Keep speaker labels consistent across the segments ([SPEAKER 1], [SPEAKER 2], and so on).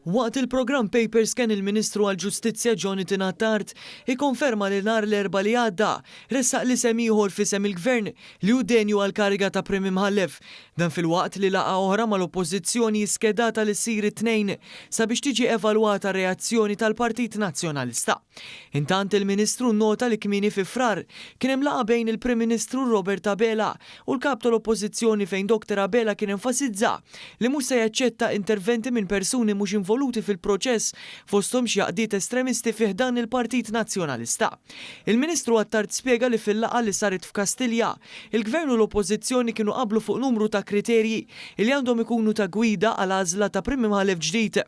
[SPEAKER 1] Waqt il-programm Paperscan il-Ministru għall-Ġustizzja Jonathan Attard ikkonferma li nhar l-Erbgħa li għadda ressaq l-isem ieħor f'isem il-Gvern li hu denju għall-kariga ta' Prim Imħallef. Dan filwaqt li laqgħa oħra mal-Oppożizzjoni hi skedata li ssir it-Tnejn sabiex tiġi evalwata r-reazzjoni tal-Partit Nazzjonalista. Intant il-Ministru nnota li kmieni fi Frar kien hemm laqgħa bejn il-Prim Ministru Robert Abela u l-Kap tal-Oppożizzjoni fejn Dr Abela kien enfasizza li mhux se jaċċetta interventi minn persuni mhux involuti fil-proċess fosthom xi għaqdiet estremisti fi ħdan il-Partit Nazzjonalista. Il-Ministru Attard spjega li fil-laqgħa li saret f'Kastilja, il-Gvern u l-Oppożizzjoni kienu qablu fuq numru ta' kriterji li għandhom ikunu ta' gwida għal għażla ta' Prim Imħallef ġdid,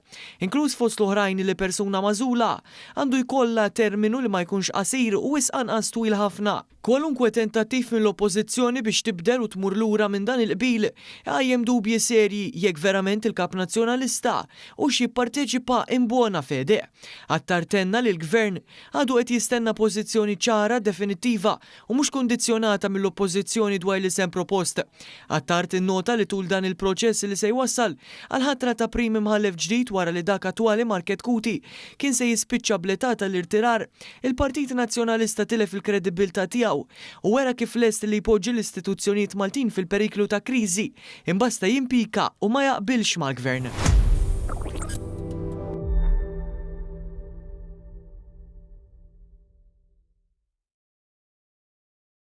[SPEAKER 1] inkluż fost l-oħrajn li persuna magħżula Għandu jkollha terminu li ma jkunx qasir u wisq anqas twil ħafna. Kwalunkwe tentattiv mill-Oppożizzjoni biex tibdel u tmur lura minn dan il-qbil iqajjem dubji serji jekk verament il-Kap Nazzjonalista hux jipparteċipa in buona fede. Attard tenna li l-Gvern għadu qed jistenna pożizzjoni ċara, definittiva u mhux kundizzjonata mill-Oppożizzjoni dwar l-isem propost. Attard innota li tul dan il-proċess li se jwassal għall-ħatra ta' Prim Imħallef ġdid wara li dak attwali Mark Chetcuti kien se jispiċċa bl-età tal-irtirar, il-Partit Nazzjonalista tilef il-kredibbiltà tiegħu u wera kif lest li jpoġġi l-istituzzjonijiet Maltin fil-periklu ta' kriżi imbasta jimpika u ma jaqbilx mal-Gvern.